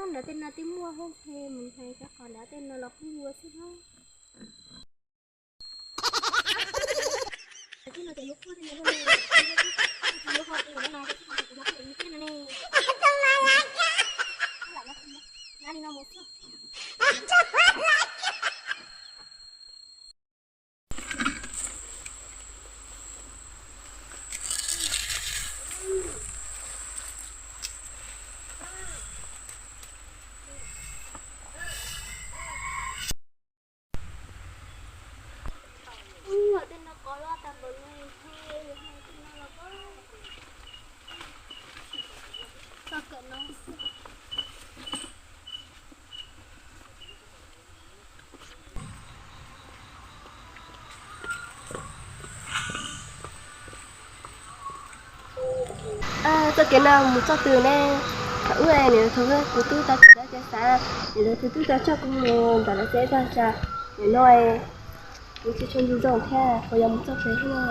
Ntawd tej no twb muaj thiab, ces mus hais cov qos ntawd tej no los kuj yuav xwb na. Txoj kev no mus txoj twg ne? Thaum ub nws thaum kuv twb tau txog ntawd ces xav, nws tus twb tau coj kuv mus ntawm lawv tsev tag, nim no kuv tsis tshua nco zoo thiab, puas yog mus txoj kev no?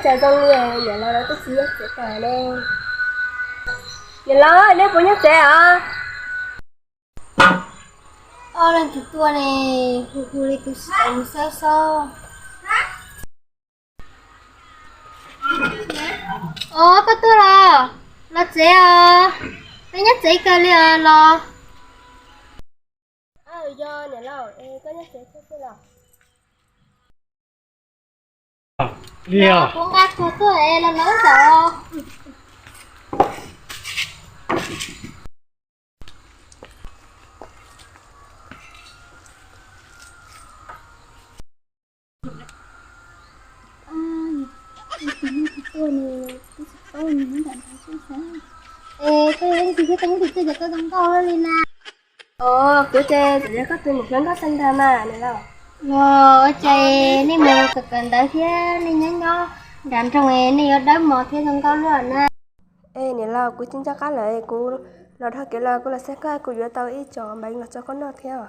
Cas zoo li niam laus lawv twb tsis nyob tsev tas ne. Niam laus, neb puas nyob tsev os? Ob leeg twb tuaj ne, hu hu li tus tsis tau mus xyab xyab. Os, koj tuaj los? Los tsev os. Peb nyob tsev kawg li os los. Yog niam laus, koj nyob tsev thiab los? Kuv nqa koj tuaj es los nov ntawm. Es koj ib tug thiab koj muab tus twg ces koj zoo nkauj li na? Os, kuv ces txawm yog koj tus niam hluas nkauj xeeb ntag mas niam laus. Ua cas nej mus kawm kawm ntawv thiab nej nyob nyob nram nroog nej yuav dawb mos thiab zoo nkauj luaj na. Es niam laus, kuv tsis nco qab lawm, kuv los dhau kev los kuv los xyuas koj kuv yuav tau ib co npeev los tso koj noj thiab.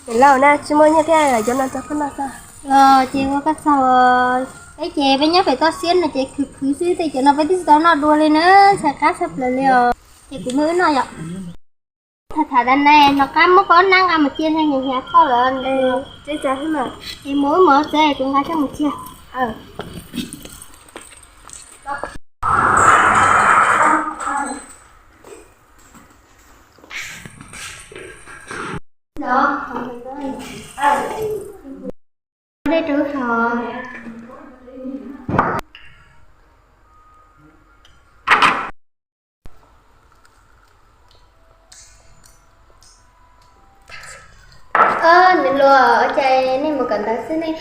Niam laus na, tsis muaj nyiaj thiab, yuav no tso koj noj xwb. Los ces ua koj txaug, peb ces peb nyob pem toj siab no ces khwv khwv xwb tej cov no peb twb tsis tau noj dua li na, ntxhais qab tshaj plaws li os. Ces kuv muab wb noj yom. Tham tham da ne, hnov qab muab koj nab nqa mus cia, hnyav koj lawm. Ces mus wb mov tsev, kuv nqa coj mus cia. Dej rau hov. Niam hluas, ua cas nej mus kawm ntawv xwb nej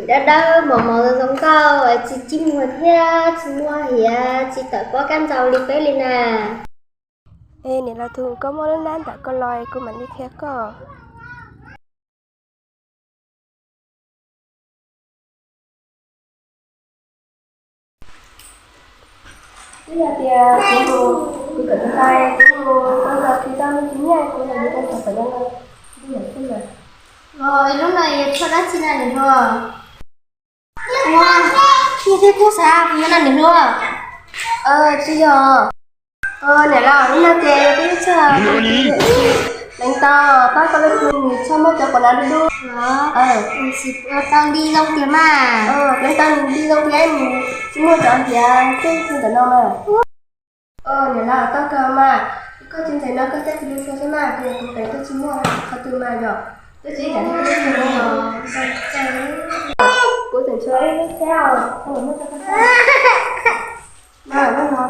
dawb dawb mos mos zoo nkauj, tsis txij muag thiab tsis muaj hiav tsis tawm pob kab ntsaum li peb li na? Es niam laus Thum, koj muaj lub nab ntawm koj los kuv mam li qhia koj. Twb yog tias kuv mus, kuv kawm tus ntawd, kuv mus tau txog khi tau me tsis nyiaj, kuv los yuav tau xav tawm no, kuv yam xwb mas. Los lub no yog tshuaj dab tsi na niam hluas? Ua, nyiaj thiab kub xav kuv yuav no niam hluas. Tsis yog. Niam laus, lub no ces yog peb lub tshuaj pleev tau, pab koj lub hlwb nws txhob muaj cov quav hnav dub dub. Tau nti zoo tiag mas. Pleev tau nws nti zoo tiag, nws tsis muaj cov hiav tej ntawm no mas. Niam laus, tau kawg mas. Koj tsis ntxim no koj saib kuv lub tshuaj xwb mas, kuv yog tus pleev twb tsis muaj qhov twg mas yog. Twb tsis ib yam li koj lub tshuaj. Kuv tseem tshuav ib lub thiab os, muab rau koj saib. Mas lub no,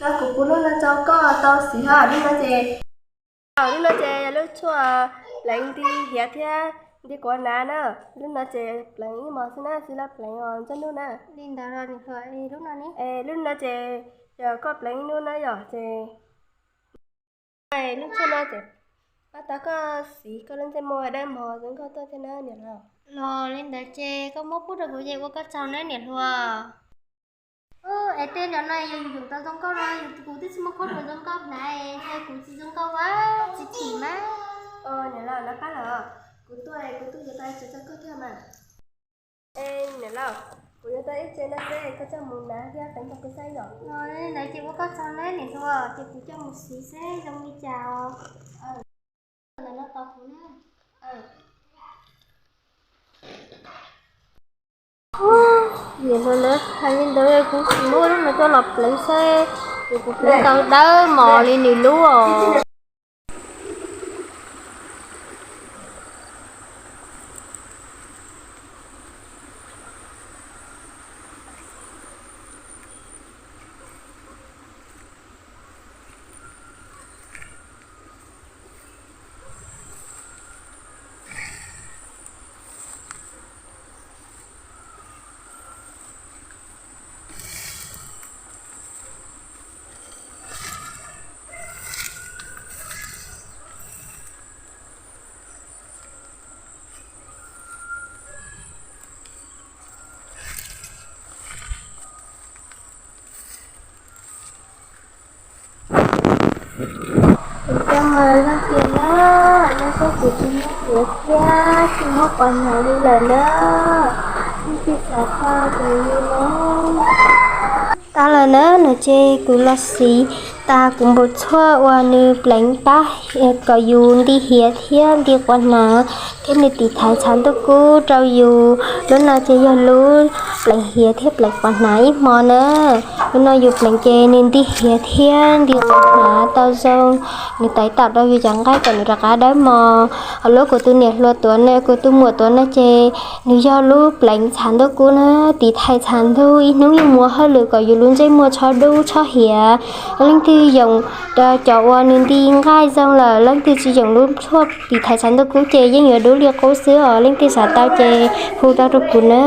no kuv pub lub no rau koj tau siv os, lub no ces, lub no ces yog lub tshuaj pleev nti hiav thiab nti quav hnav na. Lub no ces pleev ib hmos xwb na, xws li pleev os ntsej muag na. Li ntawd los niam hluas, lub no ne? Lub no ces yog koj pleev ib hnub na yom ces lub tshuaj no ces pab tau koj siv koj lub ntsej muag dawb mos zoo nkauj tuaj thiab na niam laus. Los li ntawd ces koj muab pub rau kuv ces ua koj tsaug na niam hluas. Es tej no no yog yus yuav tau zoo nkauj no, yus kuv twb tsis muaj khaub ncaws zoo nkauj hnav, yog kuv tsis zoo nkauj ua tsis thim mas. Niam laus, lawv pab lawm, kuv tuaj kuv tuaj yuav tau tsev rau koj thiab mas. Es niam laus, kuv yuav tau ib tsev no xwb, koj coj mus hnav thiab pleev rau kuv saib yom. Ntawd ces ua koj tsaug na niam hluas, ces kuv coj mus siv seb zoo li cas os. Ntawm no tos kuv na. Niam hluas na, hais li ntawd kuv tsis muab lub no coj los pleev seb, kuv pleev tau dawb mos li nws lub os. Kuv coj mus zaj tias na, no xwb kuv tsis muaj hiav thiab tsis muaj quav hnav li lawm na, nej cia li xav tau kuv li na. Tag lawm na, no ces kuv los siv tas kuv npau tshuaj uas nws pleev pab kom yus nti hiav thiab nti quav hnav thiab nws tiv thaiv tshav ntuj kub rau yus. Lub no ces yog lub pleev hiav thiab pleev quav hnav ib hmo na. Lub no yus pleev ces nws nti hiav thiab nti quav hnav tau zoo, nws tiv thaiv rau yus cov nqaij kom nws rov qab dawb mos. Ho lub kuv tus niam hluas tuav no, kuv tus muam tuav no ces nws yog lub pleev tshav ntuj kub na, tiv thaiv tshav ntuj ib hnub ib hmos hauj lwm kom yus lub ntsej muag tshob dub tshob hiav. Leej twg yoom cov uas nws nti nqaij zoo lawm, leej twg tsis yoom lub tshuaj tiv thaiv tshav ntuj kub ces yeej yuav dub li qub xwb os. Leej twg xav tau ces hu tau rau kuv na.